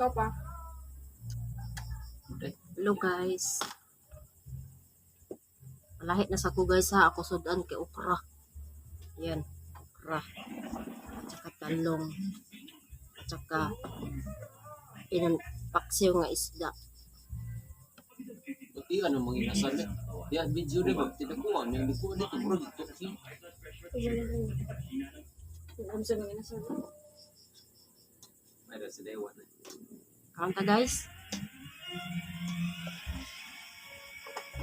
Ikaw pa. Okay. Hello guys. Malahit na sa ko guys ha. Ako sudan kay okra. Yan. Okra. At saka talong. At saka inan paksiw nga isda. Pati ano mga inasal eh. Diya, video na ba? Tinakuha. Nang ko dito. Bro, dito. Ano sa mga nasa? Mayroon sa dewa na. Kaon ta guys.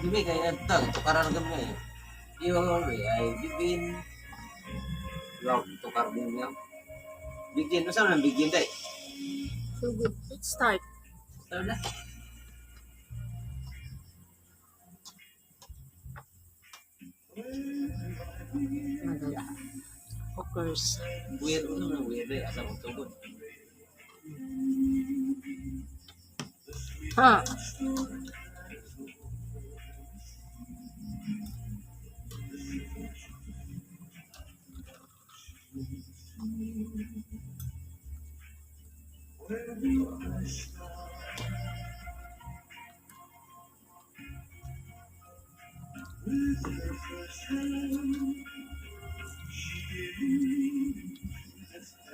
Hindi kaya tang tukaran kami. Iyo ay bigin. Wow, tukar din niya. Bigin, ano saan bigin day? So good. Let's start. Tara na. Ano, Okers. Weird, ano na weird day? Asa mong tugod. Ha.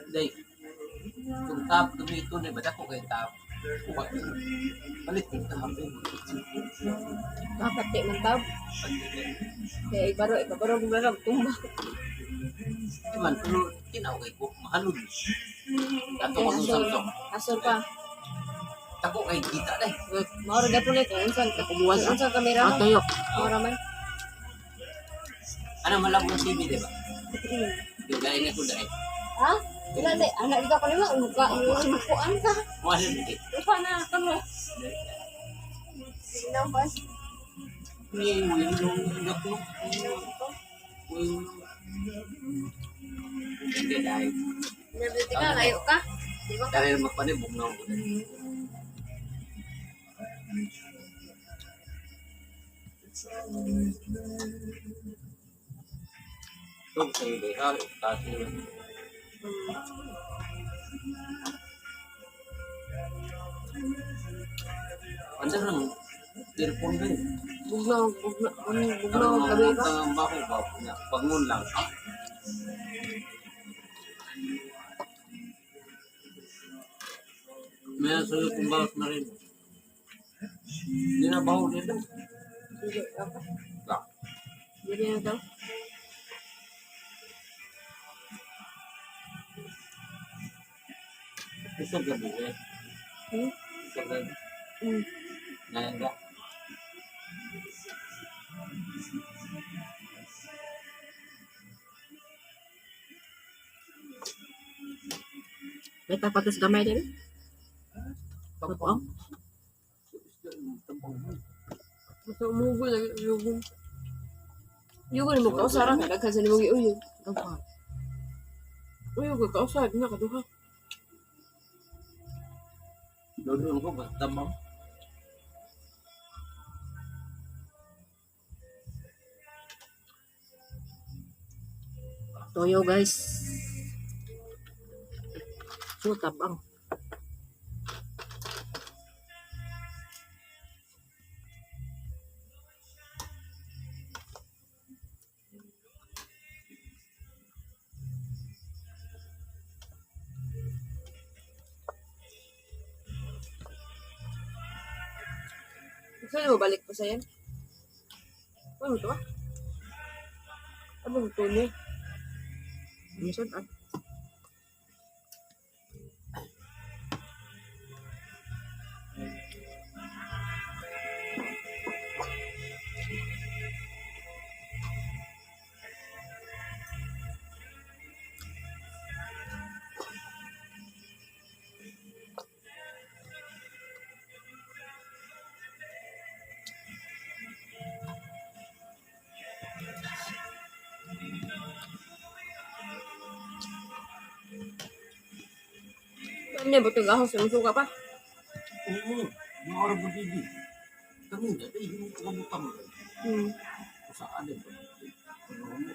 Day, kung tap gamito na ba dako kay tap. Kuha. Palit kung tap. Dapat di man tab. Kaya ibaro, ibabaro kung meron tumba. Di man pero tinaw kay ko mahalon. Ato ko sa Samsung. Asol pa. Tako kay kita day. Maura gapon eh kung unsan ka. Kumuha Kung unsan kamera Ah, mo. tayo. Maura man. Ano malabo ng TV, di ba? Yung dahil na ko dahil. Ha? Ila day, anak dito ko nimo, muka, mukuan ka. Wala na eh. Upa na kamo. Sino ba? Hindi mo yung yung yung yung hindi dahil. Nabiti ka, layo ka. Di ba? Dahil magpanibog na ako. Ito sa iyo, ha? Taas niyo. Andar lang. Earphone din. Bugnaw, bugnaw, bugnaw, Ano gabi ba? ang bako ba? Bangon lang. May sunod kong bawas na rin. Hindi na baho dito. Hindi, apa? Ba? Hindi na daw. Isang gabi eh. Hmm? Isang gabi. Naga. May tapatos gamay din. Tampong. Tampong. Basta umugo lagi, uyugo. Uyugo ni mo kausara ka, daghan sa nimong giuyog. Tampong. Uyugo kausara, di na kaduha. Doon ko ba? Tampong. Toyo guys. So tabang. Gusto mo balik pa sa yan? Ano to ba? Ano to ni? Minsan ah. Ano ba itong ahos? Ang suka pa? Oo. Mga oras mo dito. Kami na. Eh, yung kabutang. Saan eh? Ano mo?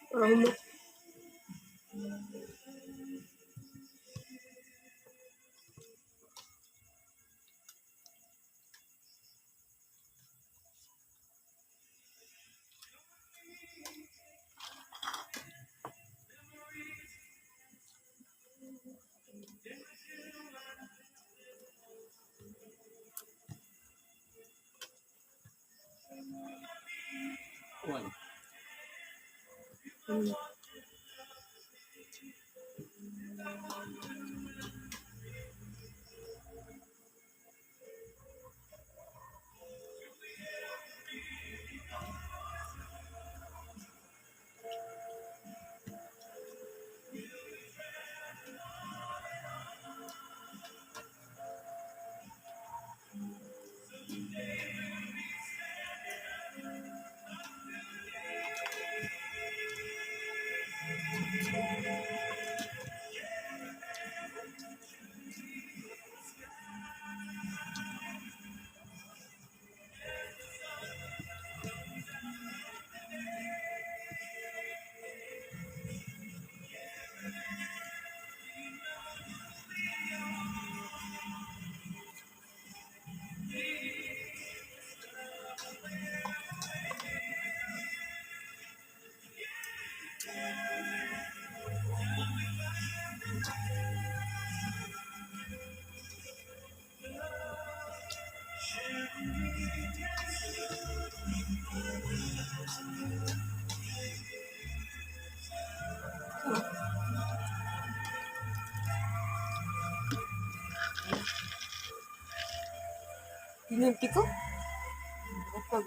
Parang mo. Ginunti ko? Kapag.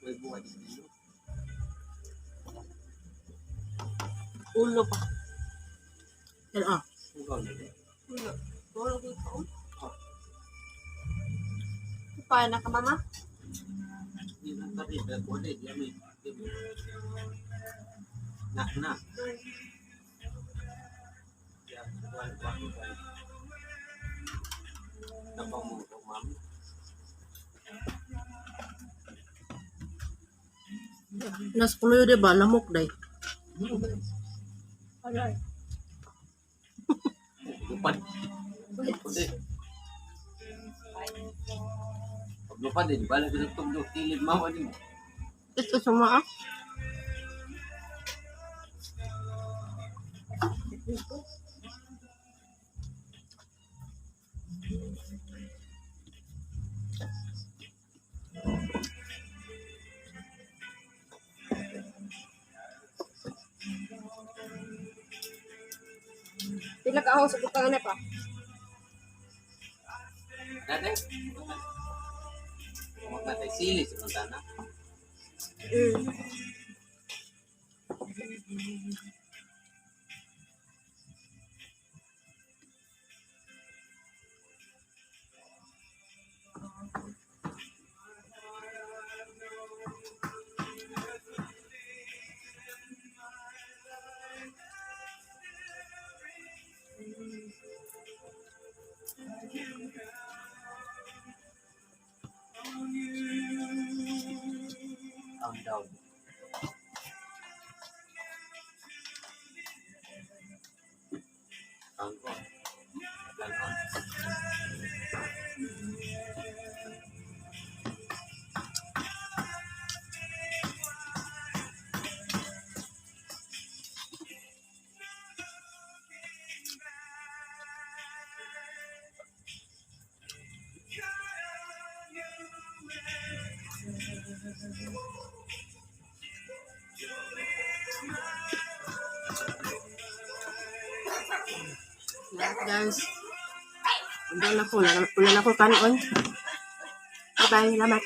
May buhay din dito. Ulo pa. Yan ah. Ikaw na din. Ulo. Ulo ko ikaw. Paano ka, mama? Hindi lang kami. Pero kung ano, di kami. Na, na. Ya, kuwan, kuwan, kuwan. Tapang mo ito, mami. Nas puloy di ba lamok day. Aray. Lupad. Lupad eh. Pag lupad eh, di ba lang pinagtugtog, tilid mo, ano mo. Ito suma ah. Pila ka ako sa butang na pa. Dati? Huwag na tayo sili sa Montana. Calm down. Calm down. Calm down. Lahat, guys. Wala na ko. Wala na ko kanon. Bye-bye. Salamat.